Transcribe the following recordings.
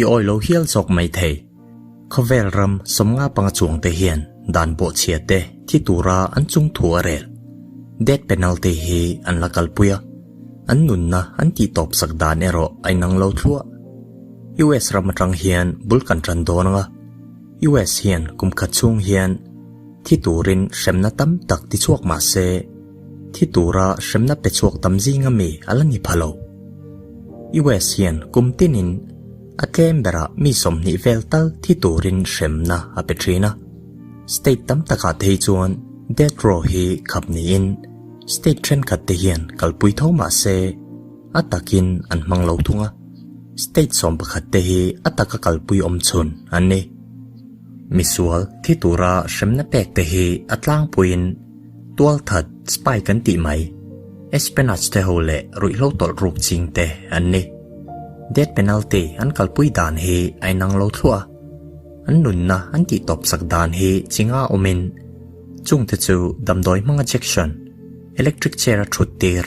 I awi lo hial zawk mai thei. Khawvel ram 55 chuangte hian dan bawhchhia te thi tura an chung thu a rel. Death penalty hi an la kalpui a, an nunna an tihtawp sak dan erawh a inang lo thluah. US ram atang hian bul kan tan dawn anga, US hian kum khat chhung hian thi turin hremna tam tak tichhuak mah se, thi tura hremna pe chhuak tam zinga mi a la ni pha lo. US hian kum tinin a tlem berah mi 20 vel tal thi turin hremna a pe thin a. State tam takah te hi chuan death row hi khap niin state thenkhat te hian kalpui tho mah se a takin an hmang lo thung a. State 11 te hi a taka kalpui awm chhun an ni. Misual thi tura hremna pek te hi a tlangpuiin tualthat spy kan tih mai, espionage te ho leh ruihhlo tawlh ruk ching te an ni. Death penalty an kalpui dan hi a inang lo thluah a, an nunna an tihtawp sak dan hi chinga awmin chungte chu damdawi hmanga jection, electric chair a thut tir,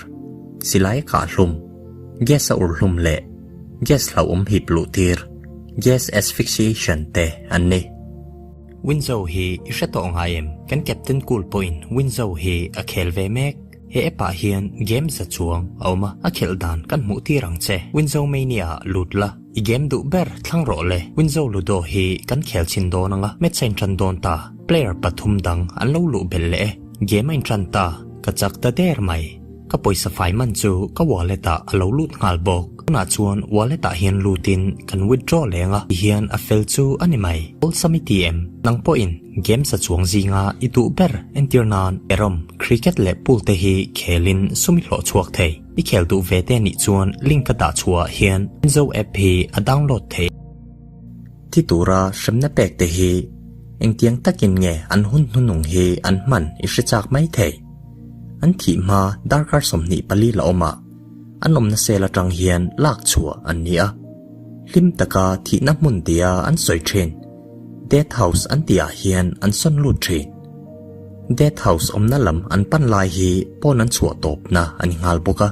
silai a kah hlum, gas a ur hlum leh gas hlauhawm hip luh tir, gas asphyxiation, te an ni. Winzo hi i hre tawh ngai em? Kan captain cool pawhin Winzo hi a khel ve mek. He app ah hian game za chuang a awm a, a khelh dan kan hmuh tir ang che. Winzo Mania ah lut la, i game duh ber thlang rawh le. Winzo Ludo hi kan khel chhin dawn anga, match a intan dawn ta. Player pathum dang an lo luh belh leh e. Game a intan ta, ka chak ta der mai. Ka pawisa fai man chu ka wallet ah a lo lut nghal bawk. Tunah chuan wallet ah hian lutin kan withdraw leng a, tihian a fel chu a ni mai. Awlsam i ti em? Nang pawhin games a chuang zinga i duh ber entir nan carrom, cricket leh pool te hi khelin sum i hlawh chhuak thei. I khel duh ve te nih chuan link ka dah chhuah ah hian Winzo app hi a download thei. Thi tura hremna pek te hi engtiang takin nge an hun hnunung hi an hman i hre chak mai thei. An thih hma darkar 24 la awm a, an awmna sel atang hian lak chhuah an ni a. Hlim taka thihna hmun tia an sawi thin, Death House an tihah hian an sawn lut thin. Death House awmna lam an pan lai hi pawn an chhuah tawpna a ni nghal bawk a.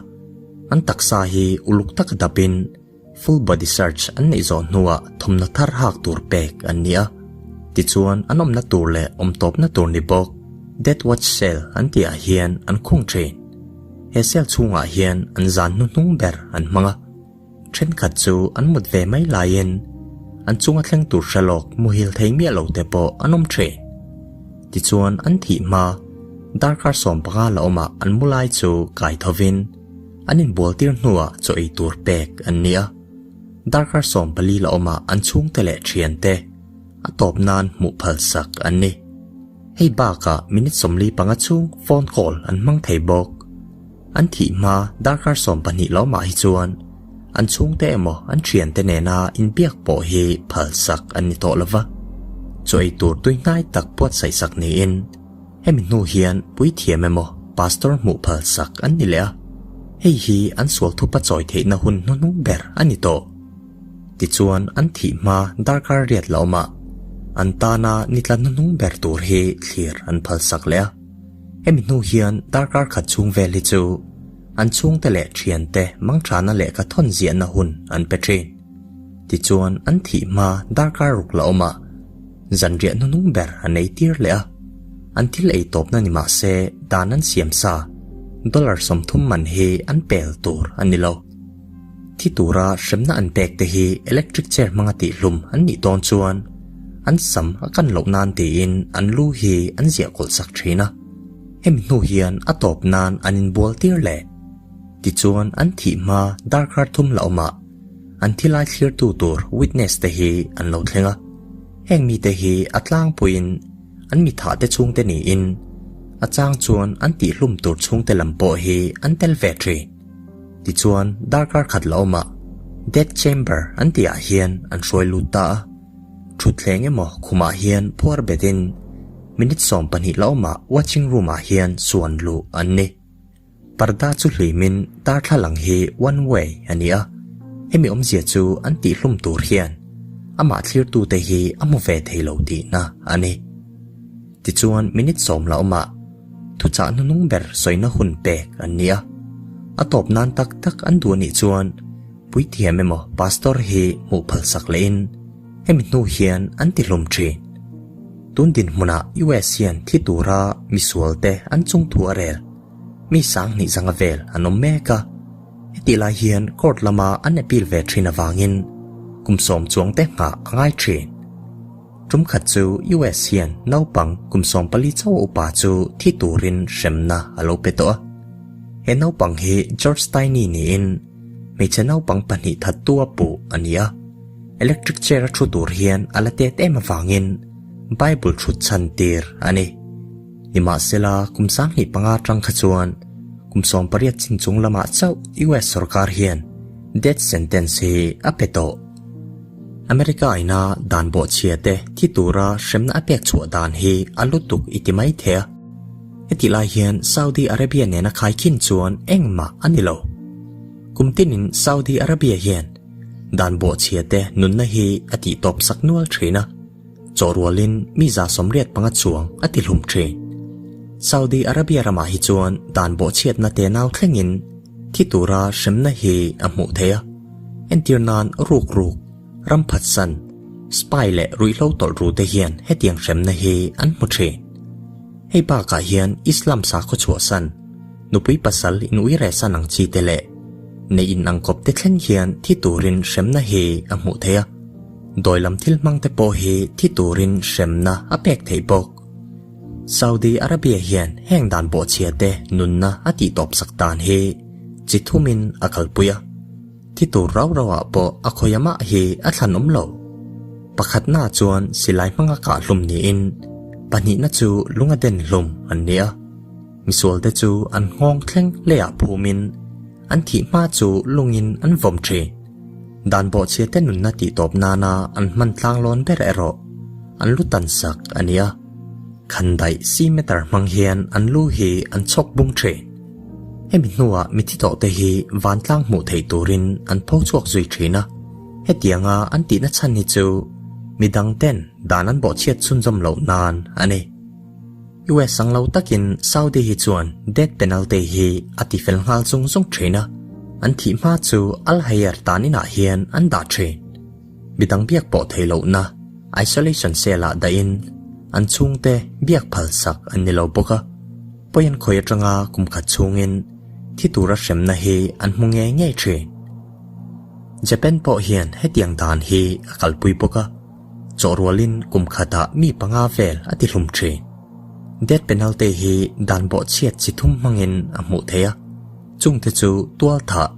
An taksa hi uluk taka dapin Full body search an neih zawh hnuah thawmhnaw thar hak tur pek an ni a. Tichuan an awmna tur leh awm tawpna tur ni bawk Death Watch Cell an tihah hian an khung thin. He cell chhungah hian an zan hnuhnung ber an hmang a. Thenkhat chu an mut ve mai laiin an chunga thleng tur hre lawk muhil thei miah lo te pawh an awm thin. Tichuan an thih hma darkar 15 la awmah an mu lai chu kai thovin An inbual tir hnuah chaw ei tur pek an ni a, darkar 14 la awmah an chhungte leh thiante a tawp nan hmuh phal sak an ni. Hei bakah minute 45 chhung phone call an hmang thei bawk. An thih hma darkar 12 la awmah hi chuan an chhungte emaw an thiante nena inbiak pawh hi phal sak an ni tawh lova. Chaw ei tur tui hnai tak buatsaih sak niin Hemi hnu hian puithiam emaw pastor hmuh phal sak an ni leh a, hei hi an sual thupa chawi theihna hun hnuhnung ber a ni tawh. Tichuan an thih hma darkar riat la awmah an tana nitla hnuhnung ber tur hi thlir an phal sak leh a. Hemi hnu hian darkar khat chhung vel hi chu an chhungte leh thiante mangthana lehkha thawn ziahna hun an pe thin. Tichuan an thih hma darkar ruk la awmah Zanriah hnuhnung ber an ei tir leh a, an thil ei tawpna ni mah se dan an siam sa, dollar 30 man hi an pel tur a ni lo. Thi tura hremna an pek te hi electric chair hmanga tihhlum an nih dawn chuan an sam a kan loh nan tiin an lu hi an ziah kawlh sak thin a, hemi hnu hian a tawp nan an inbual tir leh. Tichuan an thih hma darkar thum la awmah an thilai thlirtu tur witness te hi an lo thleng a. Heng mite hi a tlangpuiin an mithah te chhungte niin a chang chuan an tihhlum tur chhungte lam pawh hi an tel ve thin. Tichuan darkar khat la awmah death chamber an tihah hian an hruai lut ta a. Thutthleng emaw khumah hian phuar betin minute 12 la awmah watching room ah hian suan luh an ni. Parda chu hlimin darthlalang hi one way a ni a, hemi awmzia chu an tihhlum tur hian amah thlirtute hi a hmu ve thei lo tihna a ni. Tichuan minute 10 la awmah thuchah hnuhnung ber sawina hun pek an ni a, a tawp nan tak tak an duh anih chuan. puithiam emaw pastor hi hmuh phalsak lehin hemi hnu hian an ti hlum thin. Tun dinhmunah US hian thi tura misualte an chungthu a rel. Mi sanghnih zanga vel an awm mek a, hetih lai hian court lama an appeal ve thin avangin kum sawm chuangte nghah a ngai thin. Tum khat chu US hian naupang kum 14 chauh upa chu thi turin hremna a lo pe tawh a. He naupang hi George Stinney niin hmeichhe naupang pahnih thattu a puh a ni a. Electric chair a thu tur hian a la tet em avangin Bible thut chhan tir a ni. Nimahsela, kum 25 atang kha chuan kum 18 chin chung lamah chauh US sorkar hian death sentence hi a pe tawh. America ina dan bawhchhia te thi tura hremna a pek chhuah dan hi a lutuk i ti mai thei a. Hetih lai hian Saudi Arabia nena khaikhin chuan engmah a ni lo. Kum tinin Saudi Arabia hian dan bawhchhia te nunna hi a tihtawp sak nual thin a, chawhrualin mi 85 chuang a tihlum thin. Saudi Arabia ramah hi chuan dan bawhchhiatna tenau thlengin thi tura hremna hi a hmuh theih a. Entir nan ruk ruk, ram phatsan, spy leh ruihhlo tawlh ru te hian hetiang hremna hi an hmu thin. Hei bakah hian Islam sakhaw chhuahsan, nupui pasal in ui rehsan ang chi te leh neih in ang kawp te thleng hian thi turin hremna hi a hmuh theih a. Dawi lam thil hmang te pawh hi thi turin hremna a pek theih bawk. Saudi Arabia hian heng dan bawhchhia te nunna a tihtawp sak dan hi chi thumin a kalpui a. Thi tur rau rau ah pawh a khawi amah hi a thlan awm lo. Pakhatna chuan silai hmanga kah hlum niin pahnihna chu lunga den hlum an ni a. Misual te chu an nghawng thleng leiah phumin an thih hma chu lungin an vawm thin. Dan bawhchhia te nunna tihtawp nana an hman tlanglawn ber erawh an lu tan sak a ni a. Khandaih si meter hmang hian an lu hi an chhawk bung thin. Hemi hnuah mithi tawh te hi vantlang hmuh theih turin an pho chhuak zui thin a, hetianga an tihna chhan hi chu midang ten dan an bawhchhiat chhunzawm loh nan a ni. US ang lo takin Saudi hi chuan death penalty hi a tifel nghal zung zung thin a, an thih hma chu Al Hayer tan inah hian an dah thin. Midang biak pawh theih lohna isolation cell ah dahin an chhungte biak phal sak an ni lo bawk a. Pawi an khawi atanga kum khat chhungin thi tura hremna hi an hmu ngei ngei thin. Japan pawh hian hetiang dan hi a kalpui bawk a, chawhrualin kum khatah mi panga vel a ti hlum thin. Death penalty hi dan bawhchhiat chi thum hmangin a hmuh theih a, chungte chu tualthah,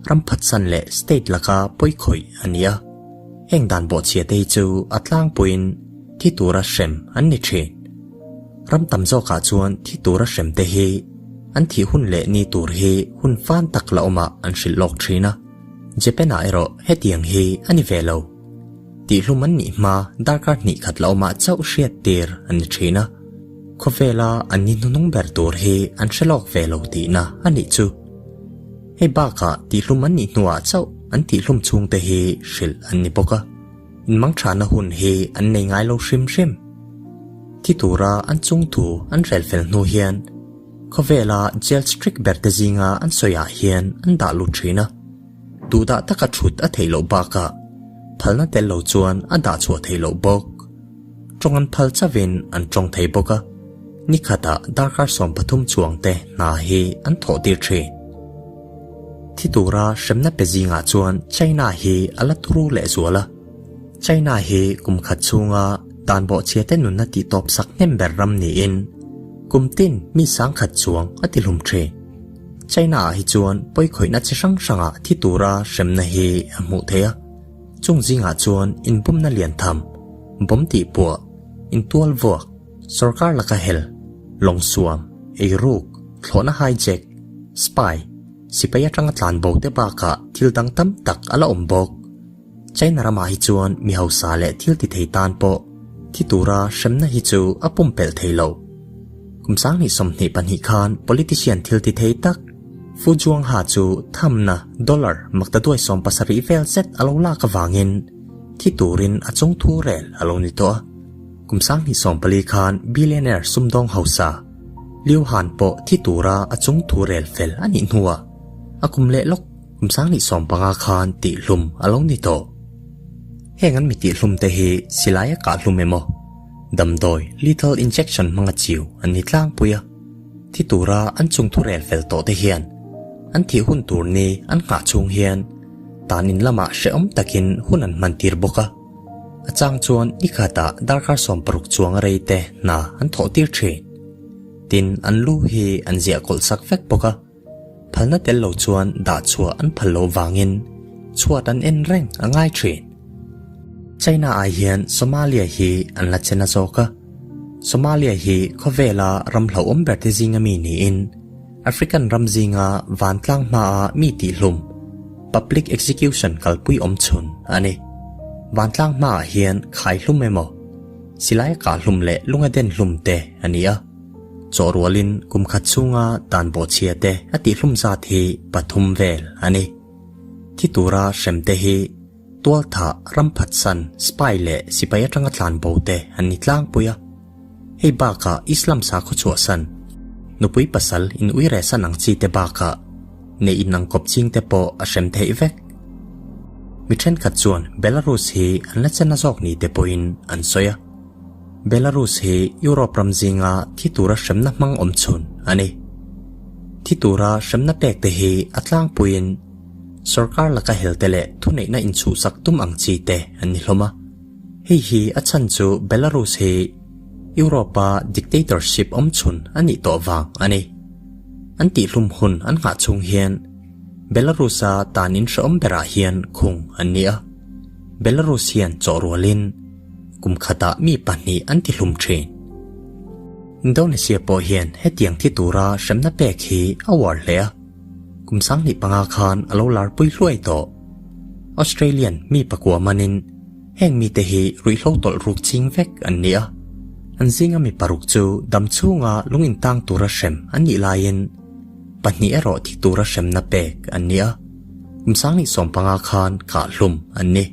ram phatsan leh state laka pawikhawih a ni a. Heng dan bawhchhiate hi chu a tlangpuiin thi tura hrem an ni thin. Ram tam zawkah chuan thi tura hrem te hi an thih hun leh ni tur hi hun fan tak la awmah an hrilh lawk thin a. Japan-ah erawh hetiang hi a ni ve lo. Tihhlum an nih hma darkar hnih khat la awmah chauh hriat tir an ni thin a. Khawvela an ni hnuhnung ber tur hi an hre lawk ve lo tihna a nih chu. Hei bakah tihhlum an nih hnuah chauh an tihhlum chhungte hi hrilh an ni bawk a. Inmangthana hun hi an nei ngai lo hrim hrim. Thi tura an chungthu an rel fel hnu hian khawvela jail strict ber te zinga an sawiah hian an dah lut thin a. Duhdah taka thut a theih loh bakah phalna tel lo chuan a dah chhuah theih loh bawk. Tawng an phal chauhin an tawng thei bawk a, ni khatah darkar 13 chuang te hna hi an thawh tir thin. Thi tura hremna pe zingah chuan China hi a la turu leh zual a. China hi kum khat chhunga dan bawhchhia te nunna tihtawp sak hnem ber ram niin kum tin mi 10,000 chuang a tihlum thin. China ah hi chuan pawikhawihna chi hrang hrangah thi tura hremna hi a hmuh theih a. Chung zingah chuan inbumna lian tham, bawm tihpuah, intual vuak, sorkar laka hel, lawng suam, eiruk, thlawhna hijack, spy, sipai atanga tlan bo te bakah thil dang tam tak a la awm bawk. China ramah hi chuan mi hausa leh thil ti thei tan pawh thi tura hremna hi chu a pumpelh thei lo. Kum 2022 khan politician thil ti thei tak Fu Zhuangha chu thamna dollar maktaduai 70 vel zet a lo lak avangin thi turin a chungthu rel a lo ni tawh a. Kum 2014 khan billionaire sumdawng hausa Liu Han pawh thi tura a chungthu rel fel a nih hnuah a kum leh lawk. Kum 2015 khan tihhlum a lo ni tawh. Heng an mi tihhlum te hi silai a kahhlum emaw, damdawi lethal injection hmanga chiu an ni tlangpui a, thi tura an chungthu rel fel tawh te hian an thih hun tur ni an nghah chhung hian tan in lamah hrehawm takin hun an hman tir bawk a. A chang chuan ni khatah darkar 60 chuang a rei te hna an thawh tir thin. Tin, an lu hi an ziah kawlh sak vek bawk a. Phalna tel lo chuan dah chhuah an phal loh vangin chhuat an en reng a ngai thin. China ai hian Somalia hi an la che na zawk a. Somalia hi khawvela ram hlauhawm ber te zinga mi niin African ram zinga vantlang hmaa mi tihhlum, public execution, kalpui awm chhun a ni. Vantlang hmaah hian khaihlum emaw, silai kahhlum leh lunga den hlum te a ni a. Chaw rualin kum khat chhunga dan bawhchhia te a tihhlum zat hi pathum vel a ni. Thi tura hrem te hi tualthah, ramphatsan, spy leh sipai atanga tlan bo te an ni tlangpui a. Hei bakah Islam sakhaw chhuahsan, nupui pasal in uirehsan ang chi te bakah neih in ang kawp ching te pawh a hrem theih vek. Mi thenkhat chuan Belarus hi an la chena zawk ni te pawhin an sawi a. Belarus hi Europe ram zinga thi tura hremna hmang awm chhun a ni. Thi tura hremna pek te hi a tlangpuiin sorkar laka hel te leh thuneihna inchhuhsak tum ang chi te an ni hlawm a. Hei hi a chhan chu Belarus hi Europe-a dictatorship awm chhun a nih tawh vang a ni. An tihhlum hun an nghah chhung hian Belarus-a tan inhrehawm berah hian khung an ni a. Belarus hian chawh rualin Kum khatah mi pahnih an ti hlum thin. Indonesia pawh hian hetiang thi tura hremna pek hi a uar hle a, kum 2005 khan a lo larpui hluai tawh. Australian mi pakua manin heng mite hi ruihhlo tawlh ruk ching vek an ni a, an zinga mi paruk chu dam chhunga lung intang tura hrem an nih laiin pahnih erawh thi tura hremna pek an ni a, kum 2015 khan kahhlum an ni.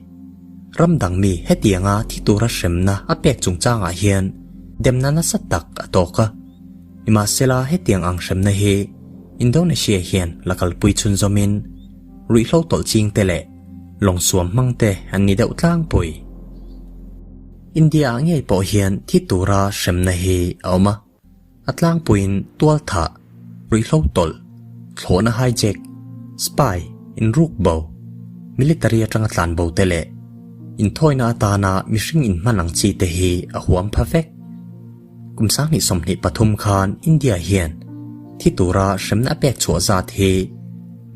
Ram dang mi hetianga thi tura hremna a pek chungchangah hian demna nasa tak a tawk a. Nimahsela hetiang ang hremna hi Indonesia hian la kalpui chhunzawmin ruihhlo tawlh chingte leh lawngsuam hmangte an ni deuh tlangpui. India-ah ngei pawh hian thi tura hremna hi a awm a. A tlangpuiin tualthah, ruihhlo tawlh, thlawhna hijack, spy, inruk bo, military atanga tlan bo te leh inthawina atana mihring inhman ang chi te hi a huam pha vek. Kum 2023 khan India hian thi tura hremna a pek chhuah zat hi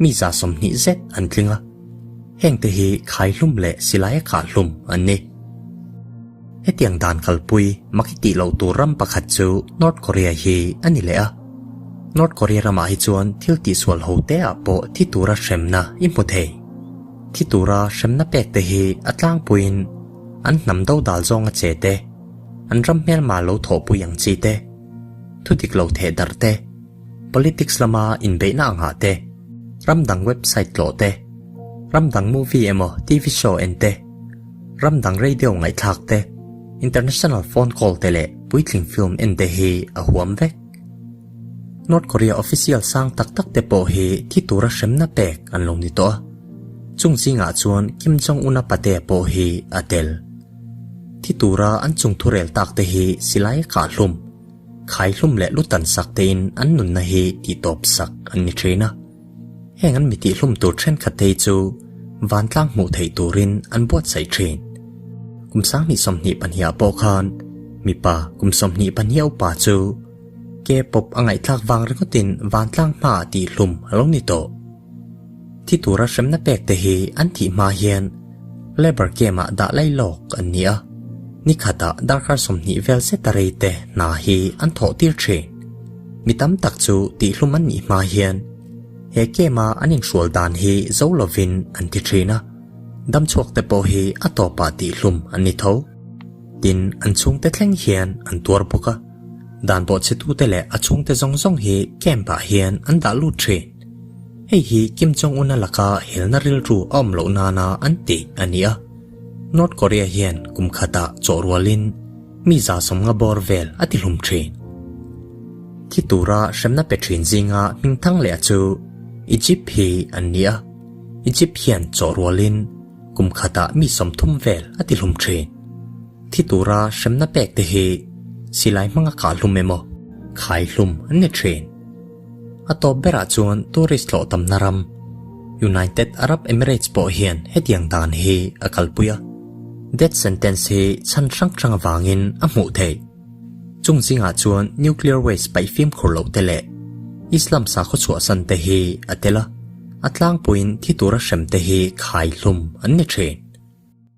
mi 20 zet an tling a, heng te hi khaihlum leh silai a kahhlum an ni. Hetiang dan kalpui mak i tih loh tur ram pakhat chu North Korea hi a ni leh a. North Korea ramah hi chuan thil tihsual ho te ah pawh thi tura hremna i hmu thei. Thi tura hremna pek te hi a tlangpuiin an hnam dodal zawnga che te, an ram hmelma lo thawhpui ang chi te, thu dik lo theh darh te, politics lama inbeihna angah te, ram dang website tlawh te, ram dang movie emaw TV show en te, Ram dang radio ngaihthlak te, international phone call te leh puitling film en te hi a huam vek. North Korea official sang tak tak te pawh hi thi tura hremna pek an lo ni tawh a, chung zingah chuan Kim Jong Un-a patea pawh hi a tel. Thi tura an chung thurel tak te hi silai a kah hlum, khai hlum leh lu tan sak tein an nunna hi tihtawp sak an ni thin a. Heng an mi tihhlum tur thenkhat te hi chu vantlang hmuh theih turin an buatsaih thin. Kum 2022 ah pawh khan mipa kum 22 upa chu K-pop a ngaihthlak vang ringawtin vantlang hmaah tihhlum a lo ni tawh. Thi tura hremna pek te hi an thih hma hian Labour camp-ah dah lai lawk an ni a, ni khatah darkar 20 vel zeta rei te hna hi an thawh tir thin. Mi tam tak chu tihhlum an nih hma hian he camp-a an inhrual dan hi zo lovin an ti thin a, damchhuak te pawh hi a tawpah tihhlum an ni tho. Tin, an chhungte thleng hian an tuar bawk a, dan bawhchhetute leh a chhungte zawng zawng hi camp-ah hian an dah lut thin. Hei hi Kim Jong-un-a laka helna rilru a awm loh nana an tih a ni a. North Korea hian kum khatah chawh rualin mi 150 bawr vel a ti hlum thin. Thi tura hremna pe thin zinga hmingthang leh a chu Egypt hi an ni a. Egypt hian chawh rualin kum khatah mi 30 vel a ti hlum thin. Thi tura hremna pek te hi silai hmanga kah hlum emaw khai hlum an ni thin. A tawp berah chuan tourist hlawh tamna ram United Arab Emirates pawh hian hetiang dan hi a kalpui a. Death sentence hi chhan hrang hrang avangin a hmuh theih. Chung zingah chuan nuclear waste paih fimkhur loh te leh Islam sakhaw chhuahsan te hi a tel a, a tlangpuiin thi tura hrem te hi khai hlum an ni thin.